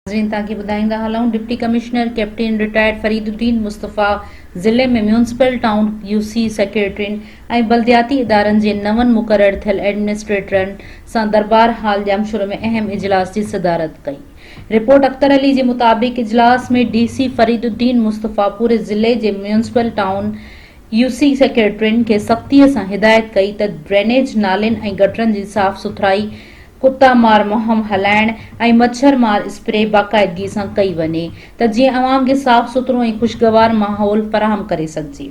ناظرين توهان کي ٻڌائيندا هلون deputy commissioner captain retired Farid Uddin Mustafa ضلعي ۾ ميونسپل ٽائون يو سي سيڪريٽرين ۽ بلدياتي ادارن جي نون مقرر ٿيل ايڊمنسٽريٽرن سان دربار هال ڄامشورو ۾ اهم اجلاس جي صدارت ڪئي رپورٽ اختر علي جي مطابق اجلاس ۾ ڊي سي فريد الدين مصطفيٰ پوري ضلعي جي ميونسپل ٽائون يو سي سيڪريٽرين کي سختيء سان هدايت ڪئي ته ڊرينيج نالين ۽ گٽرن جي صاف سٿرائي، ڪتا مار مهم هلائڻ ۽ مڇر مار اسپري باقاعدگي سان ڪئي وڃي ته جيئن عوام کي صاف سٿرو ۽ خوشگوار ماحول فراهم ڪري سگهجي.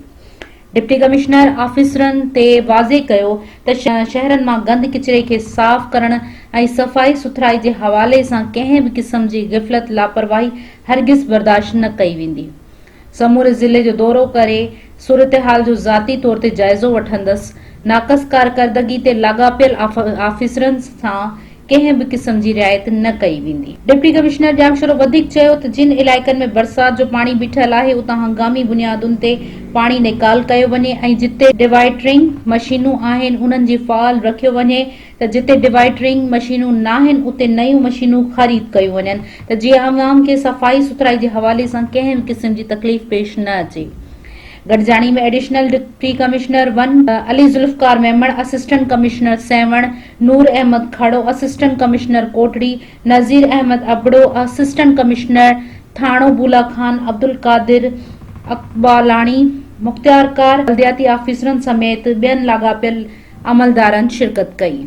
ڊپٽي ڪمشنر آفيسرن تي واضح ڪيو ته شهرن مان گند ڪچري کي صاف ڪرڻ ۽ صفائي سٿرائي جي حوالي سان ڪنهن به قسم جي غفلت لاپرواهي هرگز برداشت نه ڪئي ويندي. سموري ضلعي جو دورو ڪري صورتحال جو ذاتي طور تي جائزو وٺندس، ناقص ڪارڪردگي تي لاڳاپيل آفيسرن سان ڪنهن به قسم جي رعايت نه ڪئي ويندي. ڊپٽي ڪمشنر ڄامشورو وڌيڪ چيو ته جن علائقن ۾ برسات جو پاڻي بيٺل آهي اتان هنگامي بنيادن تي پاڻي نيڪال ڪيو وڃي ۽ جتي ڊيوائٽرنگ مشينون آهن انهن جي فعال رکيو وڃي ته جتي ڊيوائيڊرنگ مشينون ناهن اتي نيون مشينون خريد ڪيون وڃن ته جيئن عوام کي صفائي سٿرائي جي حوالي سان ڪنهن به قسم جي تڪليف پيش نه اچي. گڏجاڻي ۾ additional deputy commissioner one Ali Zulfiqar Memon, assistant commissioner Sehwan Noor Ahmed Khuhro, assistant commissioner Kotri Nazir Ahmed Abro, assistant commissioner Thano Bula Khan Abdul Qadir Iqbalani, مختيارڪار، بلدياتي آفيسرن سميت ٻين لاڳاپيل عملدارن شرڪت ڪئي.